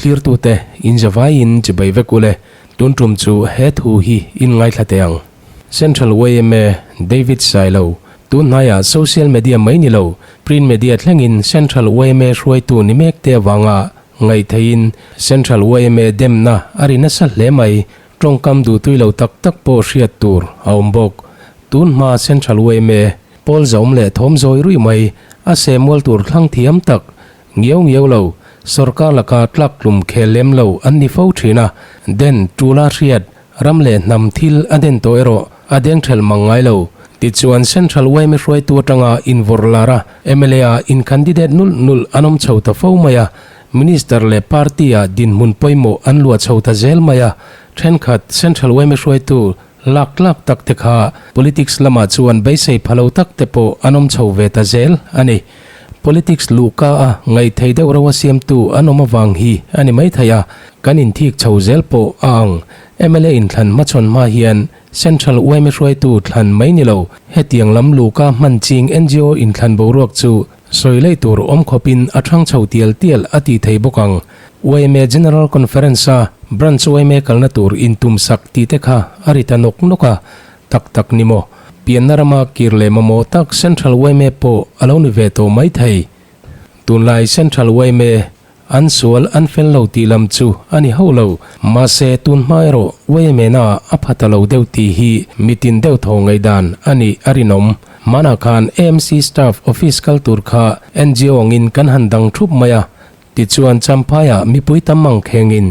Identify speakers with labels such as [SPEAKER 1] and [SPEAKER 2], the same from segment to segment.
[SPEAKER 1] Thlirtute in zavaiin chibai vek ule, tun tum chu he thu hi in ngaithla teh ang. Central yma David Sailo, tun hnaiah social media mai ni lo, print media thlengin Central yma hruaitu ni mek te avanga ngaihtheihin Central yma demna a ri nasa hle mai, tawngkam duhtui lo tak tak pawh hriat tur a awm bawk. Tun hma Central yma pawl zaum leh thawm zawi ruih mai, a sehmual tur thlang thiam tak Ngiau ngiau lo, sorkar laka tlak tlum khel lem lo an ni fo thin a, den tula hriat, ram leh hnam thil a den tawh erawh a deng thelh mang ngai lo. Tichuan Central yma hruaitu atanga invawrh lar a, mla ah in candidate nulh nulh an awm chho ta fo mai a, Minister leh party ah dinhmun pawimawh an luah chho ta zel mai a, thenkhat Central yma hruaitu lak tlak tak te kha politics lamah chuan beisei pha lo tak te pawh an awm chho ve ta zel a ni. Politics luhka a ngaihthei deuh reuh a siamtu an awm avang hi a ni maithei a, kan inthik chho zel pawh a ang. Mla inthlan hmachhawn hma hian Central yma hruaitu thlan mai ni lo, hetiang lam luhka hman ching ngo inthlan boruak chu sawi lei tur awm khawpin a thang chho tial tial a tih thei bawk ang. Yma General Conference-a Branch yma kalna tur intumsak tih te kha a ri ta nawk nawk a, Tak tak ni maw? Pianna rama kir leh mamawh tak Central yma pawh a lo ni ve tawh mai thei. Tunlai Central yma an sual an fel lo tih lam chu a ni hauh lo. Mahse tun hma erawh yma na a pha ta lo deuh tih hi mitin deuh thaw ngaihdan a nih a rinawm. Hmanah khan AMC staff office kal tur kha ngo angin kan han dang thup mai a, Tichuan Champhaiah mipui tam mang khengin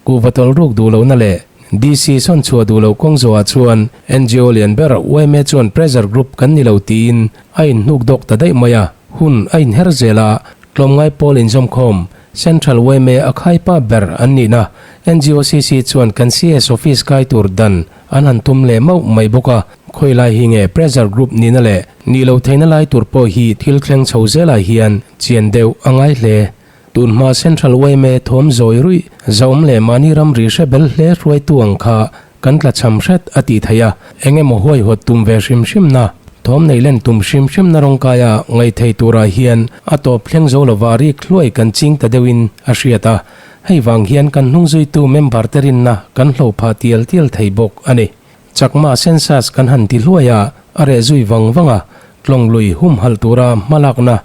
[SPEAKER 1] kuhva tawlh ruk duh lohna leh DC sawn chhuah duh loh kawng zawhah chuan ngo lian ber yma chuan pressure group kan ni lo tiin a inhnuk dawk ta daih mai a, hun a inher zel a, tlawmngai pawl inzawmkhawm Central yma a khaipa ber an nihna NGOCC chuan kan CS office kai tur dan an han tum leh mauh mai bawk a, khawi lai hi nge pressure group nihna leh nih loh theihna lai tur pawh hi thil thleng chho zelah hian Chian deuh a ngai hle. Tunhma Central yma thawm zawi ruih, zaum leh mahni ram ri hre bel hle hruaitu ang kha kan tla cham hret a tih theih a, eng emaw huaihawt tum ve hrim hrimna, thawm neih len tum hrim hrimna rawngkaia ngaihthei turah hian a tawp thleng zo lova rik hluai kan ching ta deuhin a hriat a, hei vang hian kan hnungzuitu member te rinna kan hlo phah tial tial thei bawk a ni. Chakma census kan han ti hluai a, a reh zui vang vang a, Tlawnglui humhalh tura hmalakna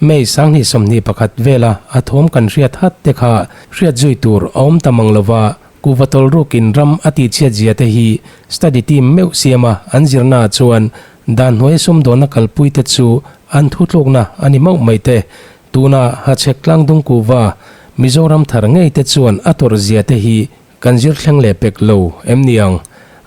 [SPEAKER 1] May 2021 vela a thawm kan hriat hat te kha hriat zui tur a awm ta mang lova, kuhva tawlrukin ram a tihchhiat zia te hi study team meuh siama an zirnaah chuan dan hnuaia sumdawnna kalpui te chu an thutlukna a ni mauh mai te. Tuna Hachhek tlangdung kuhva Mizoram thar ngei te chuan a tawrh zia te hi Kan zir thleng leh pek lo em ni ang?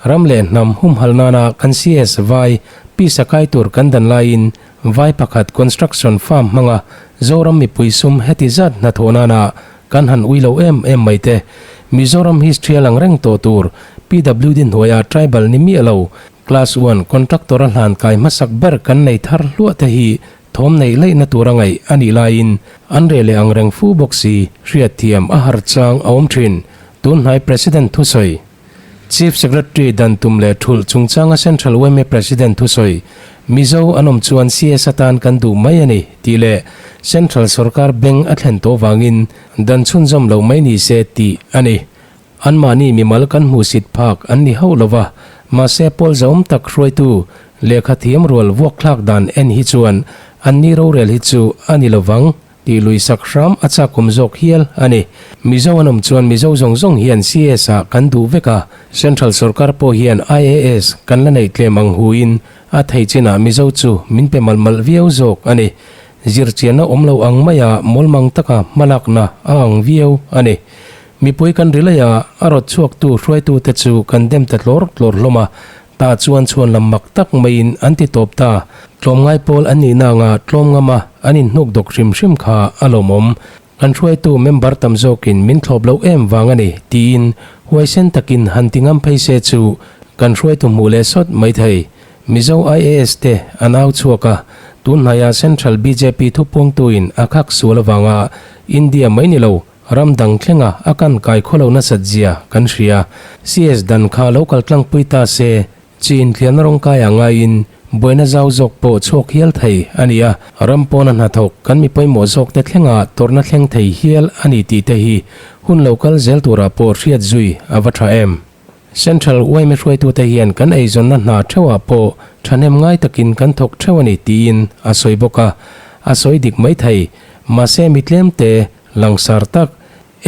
[SPEAKER 1] Ram leh hnam humhal nana kan CS vai pisa kai tur kan dan laiin vai pakhat construction farm hmanga Zoram mipui sum heti zat hnathawh nana kan han ui lo em em mai te. Mizoram history a lang reng tawh tur PWD hnuaia tribal ni miah lo class one contractor a hlan kai hmasak ber kan nei thar hluah te hi Thawm neih laihna tura ngaih a nih laiin an reh leh ang reng fu bawk si hriatthiam a har chang a awm thin. Tunhnai President thusawi Chief Secretary dan tum leh thulh chungchanga Central yma President thusawi Mizo an awm chuan CS atan kan duh mai a ni tih leh Central sorkar beng a thlen tawh vangin dan chhunzawm loh mai ni se tih a ni. Anmahni mimal kan hmuhsit phak an ni hauh lo va, mahse pawl zahawm tak hruaitu lehkha thiam rual vuak thlak dan en hi chuan anni rorel hi chu a ni lo vang tih lui sak hram a chakawm zawk hial a ni. Mizo an awm chuan Mizo zawng zawng hian CS ah kan duh vek a, Central sorkar pawh hian IAS kan la neih tlem ang huin a thei chinah Mizo chu min pe malh malh viau zawk a ni. Zirchianna awm lo ang maia mawlmang taka hmalakna a ang viau a ni. Mipui kan ri laih a, a rawt chhuaktu hruaitute chu kan dem ta tlawr tlawr hlawm a, tah chuan chhuan lam mak tak maiin an ti tawp ta. Tlawmngai pawl an nihna anga tlawm ngam a, an inhnuk dawk hrim hrim kha a lawmawm. Kan hruaitu member tam zawkin min thlawp loh em vang a ni, tiin huaisen takin han ti ngam phei se chu kan hruaitu hmuh leh sawt mai thei. Mizo IAS te an au chhuak a, tun hnaia Central bjp thupuangtuin a khak sual avanga India mai ni lo, Ram dang thlenga a kan kai khaw lo nasat zia kan hria. CS dan kha lo kal tlangpui ta se, chi inthliarna rawngkai ah ngaiin Buaina zau zawk pawh chhuak hial thei a ni a, ram pawna hnathawk kan mi pawimawh zawkte thlenga tawrhna thleng thei hial a ni tih te hi hun lo kal zel turah pawh hriat zui a va tha em. Central yma hruaitute hian kan eizawnna hna theuhah pawh thahnem ngai takin kan thawk theuh a ni tiin a sawi bawk a, a sawi dik mai thei. Mahse mi tlemte langsar tak,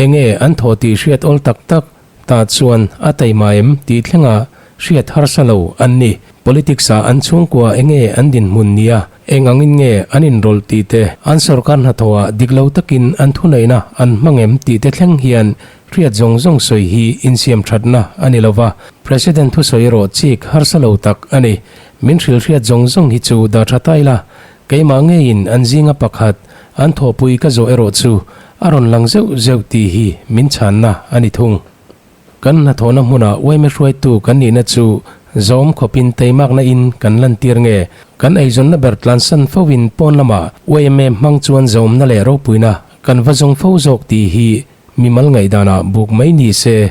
[SPEAKER 1] enge an thawh tih hriat awl tak tak ta chuan a taima em tih thlenga hriat harsa lo an ni. Politics ah an chhungkua enge an dinhmun nia, eng angin nge an inrawlh tih te, an sorkar hnathawhah dik lo takin an thuneihna an hmang em tih te thleng hian Hriat zawng zawng sawi hi insiam thatna a ni lova, President thusawi erawh chik harsa lo tak a ni. Min hrilh hriat zawng zawng hi chu dah tha ta ila, keimah ngeiin an zinga pakhat an thawhpui ka zawh erawh chu a rawn lang zeuh zeuh tih hi min chhanna a ni thung. Kan hnathawhna hmunah uaime hruaitu kan nihna chu zawm khawpin teimakna in kan lantir nge, kan eizawnna ber tlansan foin pawn lamah uaime hmang chuan zawmna leh ropuina kan va zawng fo zawk tih hi Mimal ngaihdanah buk mai ni se,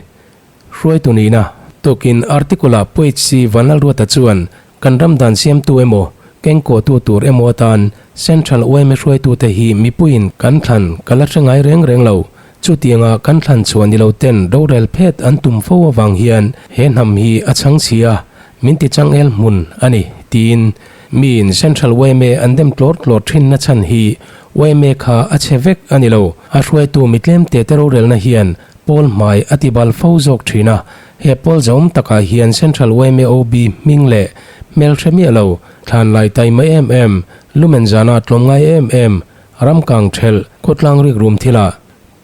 [SPEAKER 1] hruaitu nihna tukin article-ah Poetsi Vanlalruata chuan kan ram dan siamtu emaw, kengkawhtu tur emaw atan Central yma hruaitute hi mipuiin kan thlan ka la hre ngai reng reng lo. Chutianga kan thlan chhuah ni lo ten rorel phet an tum fo avang hian he hnam hi a chhang chhi a, min ti changel hmun a ni, tiin miin Central yma an dem tlawr tlawr thinna chhan hi Yma kha a chhe vek a ni lo. A hruaitu mi tlemte te rorelna hian pawl hmai a ti bal fo zawk thin a. He pawl zauhawm takah hian Central yma OB hming leh hmel hre miah lo, thlan lai taima em em, lumen zana tlawmngai em em, ram kang thelh, khawtlang rikrum thilah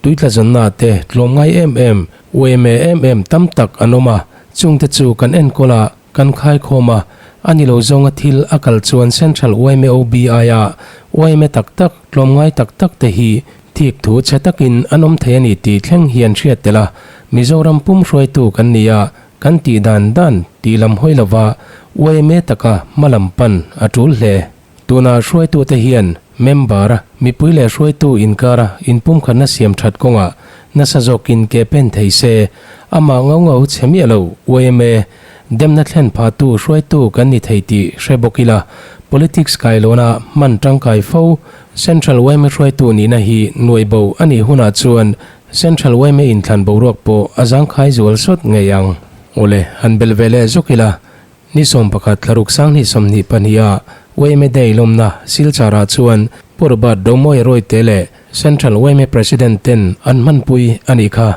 [SPEAKER 1] tuitla zawnna te tlawmngai em em, yma em em tam tak an awm a, chungte chu kan enkawl a, Kan khaikhawm a, a ni lo zawnga thil a kal chuan Central yma OB aia yma tak tak, tlawmngai tak tak te hi thik thu chhe takin an awm thei a ni tih thleng hian hriat tel a, Mizoram pum hruaitu kan ni a, kan tih dan dan tih lam hawi lova yma taka hma lam pan a tul hle. Tuna hruaitute hian member, mipui leh hruaitu inkara inpumkhatna siam that kawngah nasa zawkin ke pen thei se, amah ngau ngau chhe miah lo yma demna thlen phahtu hruaitu kan ni thei tih hre bawk ila, politics kailawna hman tangkai fo Central yma hruaitu nihna hi nuai bo a nih hunah chuan Central yma inthlan boruak pawh a zangkhai zual sawt ngei ang. Awle, han bel ve leh zawk ila, Ni 11 thlaruk 2022 a yma Day lawmna Silchar ah chuan Pu Robert Domoia Royte leh Central yma President ten an hmanpui a nih kha.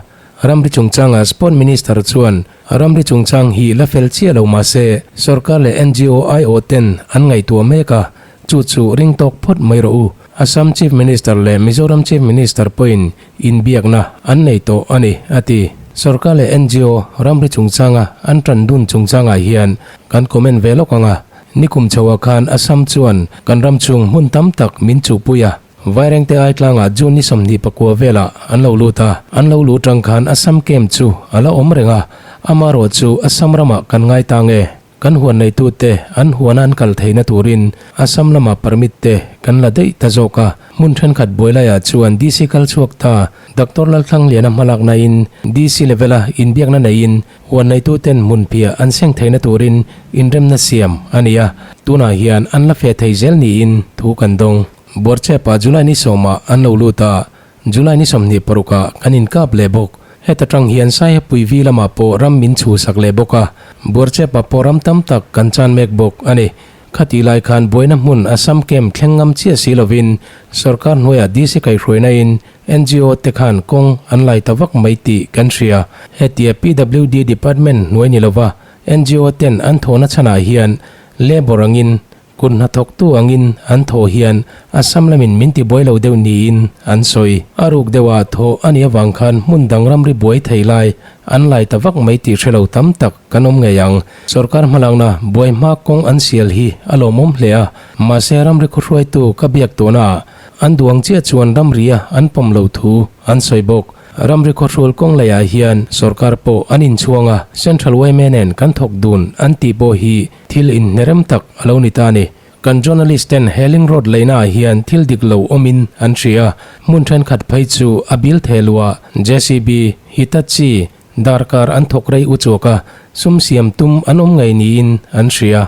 [SPEAKER 1] Ramri chungchanga Sport Minister chuan ramri chungchang hi la fel chiah lo mahse sorkar leh ngo aiawh ten an ngaihtuah mek a, chu chu ring tawk phawt mai rawh u. Assam Chief Minister leh Mizoram Chief Minister pawhin inbiakna an nei tawh a ni, a ti. Sorkar leh ngo ramri chungchanga an tan dun chungchangah hian kan comment ve lawk ang a, nikum chhoah khan Assam chuan kan ram chhung hmun tam tak min chuhpui a, Vairengte Aitlangah June ni 29 velah an lo lut a, an lo luh tang khan Assam camp chu a la awm reng a, amarawh chu Assam ramah kan ngai ta nge? Kan huan neitute an huana an kal theihna turin Assam lama permit te kan la daih ta zawk a. Hmun thenkhat buai laiah chuan DC kal chhuak ta Doctor Lalthlangliana hmalaknain DC level-a inbiakna neiin huan neituten hmunphiah an seng theihna turin inremna siam a ni a. Tunah hian an la fe thei zel niin thu kan dawng. Buarchepa July ni sawmah an lo lut a, July ni 26 ah kan inkap leh bawk. Heta tang hian Saihapui vi lamah pawh ram min chhuhsak leh bawk a, Buarchepa pawh ram tam tak kan chan mek bawk a ni. Khatih lai khan buaina hmun Assam camp thleng ngam chiah si lovin sorkar hnuaiah DC kaihhruaina in ngo te khan kawng an lai ta vak mai tih kan hria. Hetia PWD department hnuai ni lova ngo ten an thawhna chhanah hian labour angin Kut hnathawktu angin an thawh hian Assam lamin min ti buai lo deuh niin an sawi. A ruk deuhah thawh a nih avang khan hmun dang ramri buai thei lai an lai ta vak mai tih hre lo tam tak kan awm ngei ang. Sorkar hmalakna buai hma kawng an sial hi a lawmawm hle a, mahse ramri khawhruaitu ka biak tawhnaah an duh ang chiah chuan ramria an pawm lo thu an sawi bawk. Ramri khawhrual kawng leiah hian sorkar pawh an inchhuang a, Central yma nen kan thawk dun an tih pawh hi Thil inhnerem tak a lo ni ta a ni. Kan journalist ten he link road leina ah hian thil dik lo awmin an hria. Hmun thenkhat phei chu a bil theh luah JCB, Hitachi, darkar an thawk rei u chuak a, sum siam tum an awm ngei niin an hria.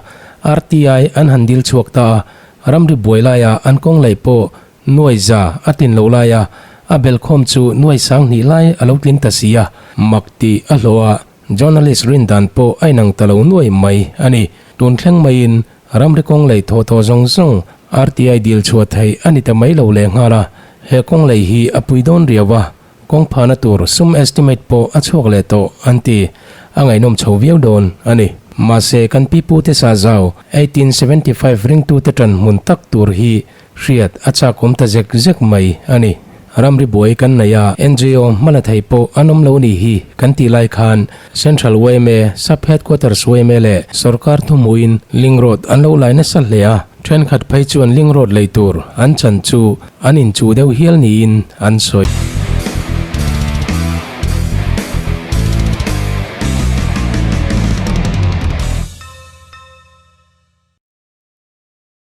[SPEAKER 1] RTI an han dil chhuak ta a, ramri buai laia an kawng laih pawh nuai za a tlin loh laia a belkhawm chu nuai 2000 lai a lo tlin ta si a, mak tih a hlawh a, journalist rin dan pawh a inang ta lo nuai mai a ni. Tun thleng maiin ramri kawng lei thaw thaw zawng zawng RTI dil chhuah theih a ni ta mai lo lehnghal a, he kawng lei hi a pui dawn riau a, Kawng phahna tur sum estimate pawh a chhuak leh tawh an ti. A ngaihnawm chho viau dawn a ni. Mahse kan pi pute sa zau 1875 ringtute ṭan hmun tak tur hi hriat a chakawm ta zek zek mai a ni. Ramri buai kan nei a, NGO hmala thei pawh an awm lo ni hi kan tih lai khan Central yma, Sub Headquarters yma leh sorkar thuhmuhin Link Road an lo lai nasa hle a. Thenkhat phei chuan Link Road lei tur an chan chu an inchuh deuh hial niin an sawi.